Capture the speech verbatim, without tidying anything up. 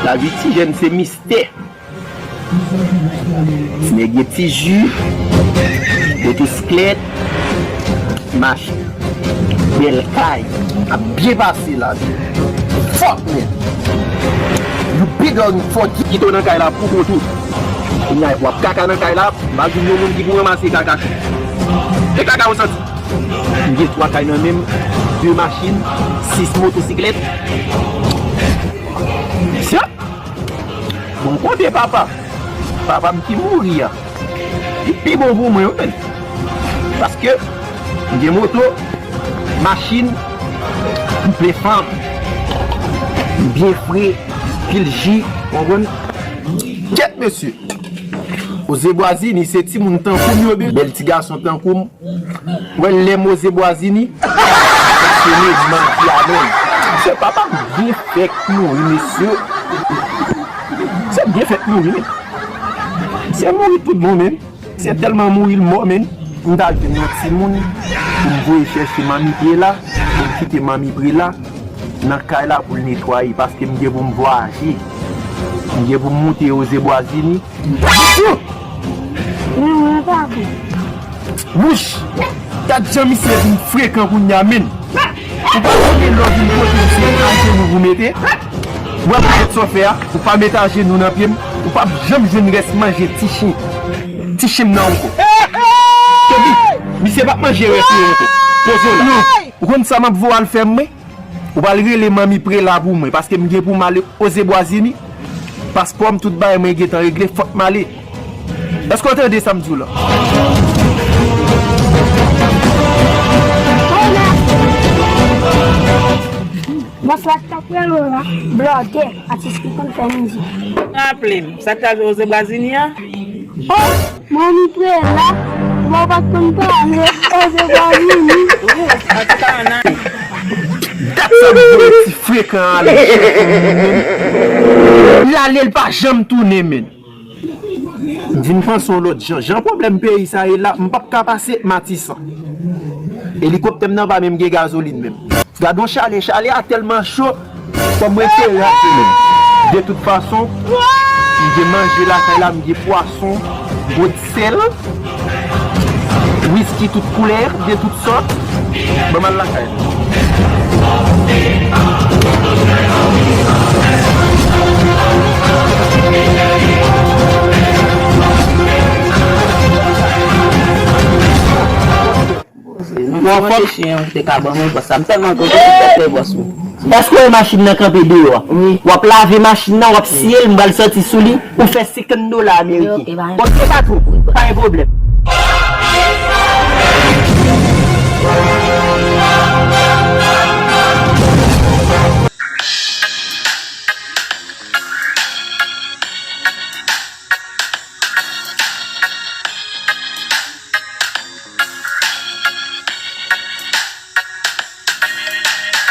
Lavi ti jèn se mistè. Ti nèg gen ti ji, motosiklèt, machin, bèl kay, ap byen pase la. Fuck, man. You big on fuck. Kite w nan kay la pou kont ou. Kounye a, w ap kaka nan kay la, m pa di yon moun ki pou ranmase kaka. E kaka ou santi. M gen twa kay nan men m, de machin, sis motosiklèt. Sa, bon kote papa. Papa m ki mouri a. Li pi bon pou mwen, wi, menn. Paske m gen moto, machin, m plen fanm. M byen fre, pil ji, w konprann? Kèt, mesye. Oze Bwazini se timoun tankou m yo, bèl ti gason tankou m. Wè lè m oze Bwazini, se medman ki avè l. Se papa m byen fèk mouri, mesye. Se byen fèk mouri, men. Se mouri tout bon, men. Se tèlman mouri l mò, men. M ta jwenn yon timoun pou m voye chèche manmi Prela, pou m kite manmi Prela nan kay la pou l netwaye, paske m gen pou m vwayaje. M gen pou m moute oze Bwazini. Mwen, mwen pa bon. Wouch! Gad jan misye vin frekan kounye a, menn. Ou pa konnen lè w vin kote misye ajenou pou mete. Ou wè poukèt sa w fè a, ou pa mete ajenou nan pye m, ou p ap janm jwenn rès manje ti chen. Ti chen m nan ankò. Toby, misye p ap manje rès li ankò. Poze w la. Non, ou konn sa m ap voye w al fè mwen? Ou pral rele manmi Prela pou mwen, paske m gen pou m ale oze Bwazini. Paspò m, tout bagay mwen gentan regle, fòk m ale. Èske w tande sa m di w la? Bòs la t ap rele w la, blòdè, atis ki konn fè mizik. Raple m, sa k t al jwe oze Bwazini a? Oh, manmi Prela, bon, ou pa t konn pale, oze Bwazini. Wi, an tou ka, nan. Dat sa m voye ti frekan ale chèche moun, menn. L ale, l pa janm tounen, menn. M vin panse yon lòt jan. Jan pwoblèm peyi sa ye la, m p ap ka pase Matisan. Elikoptè m nan pa menm gen gazolin menm. Gad yon chalè, chalè a tèlman cho, fò m rete rate menm. De tout fason, m gen manje lakay la, m gen pwason, bwè sèl, wiski tout koulè, de tout sòt. Ban m al lakay. Mwen te chen an te ka ban mwen bòs la. M tèlman kontan pou tèt lè bòs mwen. Èske w wè machin nan kanpe deyò a? Wi. W ap lave machin nan, w ap siye l, m pral sòti sou li, ou fè senkant dola ameriken. Ok, pa gen pwoblèm. Ok, patwon, pa gen pwoblèm.